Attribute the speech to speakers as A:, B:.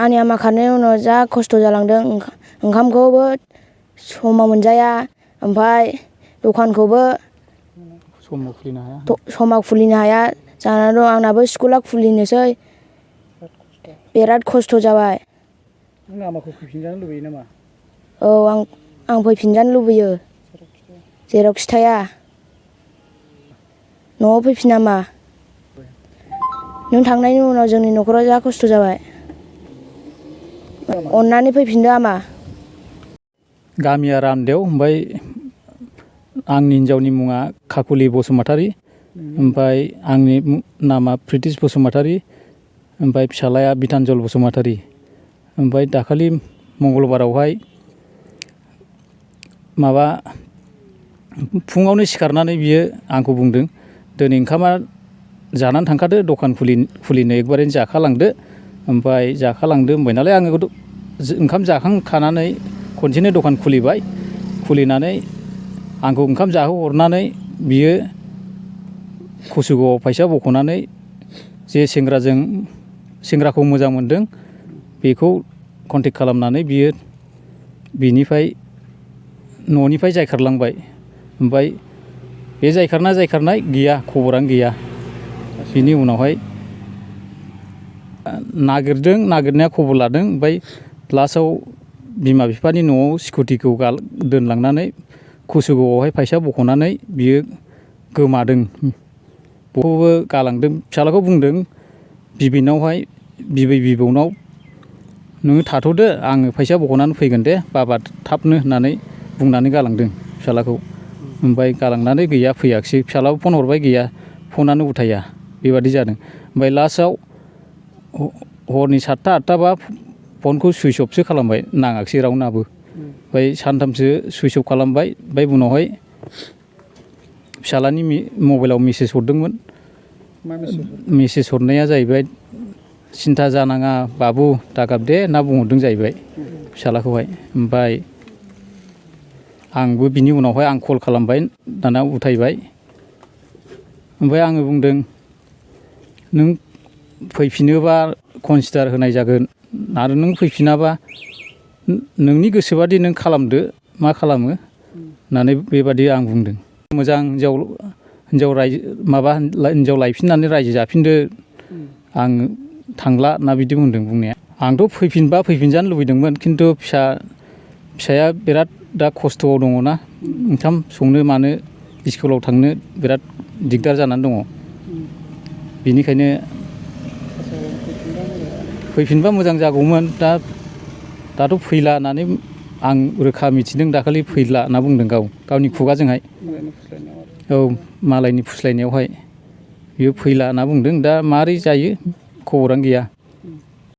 A: आंनि आमा खारनायनि उनाव जा खस्थ' जालांदों। ओंखामखौबो समाव मोनजाया, ओमफ्राय दखानखौबो समाव खुलिनो हाया जानानै दं। आंनाबो स्कुला खुलिनोसै बिराद खस्थ' जाबाय।
B: नों आमाखौ फैफिनजानो लुबैयो नामा?
A: औ आं फैफिनजानो लुबैयो जेरावखि थाया। न'आव फैफिन आमा। नों थांनायनि उनाव जोंनि न'खराव जा खस्थ' जाबाय। अननानै फैफिनदो आमा।
C: गामिया रामदेव, ओमफ्राय आंनि हिन्जावनि मुङा खाखुलि बसुमतारी, ओमफ्राय आंनि नामा प्रिटिस बसुमतारी, ओमफ्राय फिसालाया बिधानजल बसुमतारी। ओमफ्राय दाखालि मंगलबारावहाय माबा फुङावनो सिखारनानै बियो आंखौ बुंदों, दिनै ओंखामा जानानै थांखादो, दखान खुलिनो एकबारैनो जाखालांदो। ओमफ्राय जाखालांदो होनबाय नालाय आङो ओंखाम जाखांखानानै खनसेनो दखान खुलिबाय। खुलिनानै आंखौ ओंखाम जाहोहरनानै बियो कसुगावआव फैसा बख'नानै जे सेंग्राखौ मोजां मोनदों बेखौ कन्टेक्ट खालामनानै बियो बिनिफ्राय न'निफ्राय जायखारलांबाय। ओमफ्राय बे जायखारनाय गैया, खबरानो गैया। बिनि उनावहाय नागिरनाया खबर लादों। ओमफ्राय लास्टआव बिमा बिफानि न'आव स्कुटिखौ दोनलांनानै कसुगावआवहाय फैसा बख'नानै बियो गोमादों। बबावबो गालांदों। फिसाज्लाखौ बुंदों बिबै बिबौनाव, नोङो थाथ'दो, आङो फैसा बख'नानै फैगोन दे बाबा थाबनो होननानै बुंनानै गालांदों फिसाज्लाखौ। ओमफ्राय गालांनानै गैया, फैयाखिसै। फिसाज्लाबो फन हरबाय, गैया, फनानो उथाया। बेबादि जादों। ओमफ्राय लास्टआव हरनि 7ता 8ताबा फनखौ सुइस अफसो खालामबाय, नाङाखिसै रावनाबो। ओमफ्राय सानथामसो सुइस अफ खालामबाय। ओमफ्राय उनावहाय फिसाज्लानि मबाइलाव मेसेज हरदोंमोन। मेसेज हरनाया जाहैबाय, सिन्था जानाङा बाबु, दागाब दे होनना बुंहरदों जाहैबाय फिसाज्लाखौहाय। ओमफ्राय आंबो बिनि उनावहाय आं कल खालामबाय, दाना उथायबाय। ओमफ्राय आङो बुंदों, नों फैफिनोबा कनसिडार होनाय जागोन, आरो नों फैफिनाबा नोंनि गोसोबादि नों खालामदो, मा खालामो होननानै बेबादि आं बुंदों। मोजां हिनजाव लायफिननानै रायजो जाफिनदो, आं थांला होनना बिदि बुंदों बुंनाया। आंथ' फैफिनजानो लुबैदोंमोन, खिन्थु फिसाया बिराद दा खस्थ'आव दङना, ओंखाम संनो मानो स्कुलाव थांनो बिराद दिगदार जानानै दङ। बिनिखायनो फैफिनबा मोजां जागौमोन। दाथ' फैला होननानै आं रोखा मिथिदों। दाखालि फैला होनना बुंदों गावनि खुगाजोंहाय। औ, मालायनि फुस्लायनायावहाय बियो फैला होनना बुंदों। दा मारै जायो खबरानो गैया।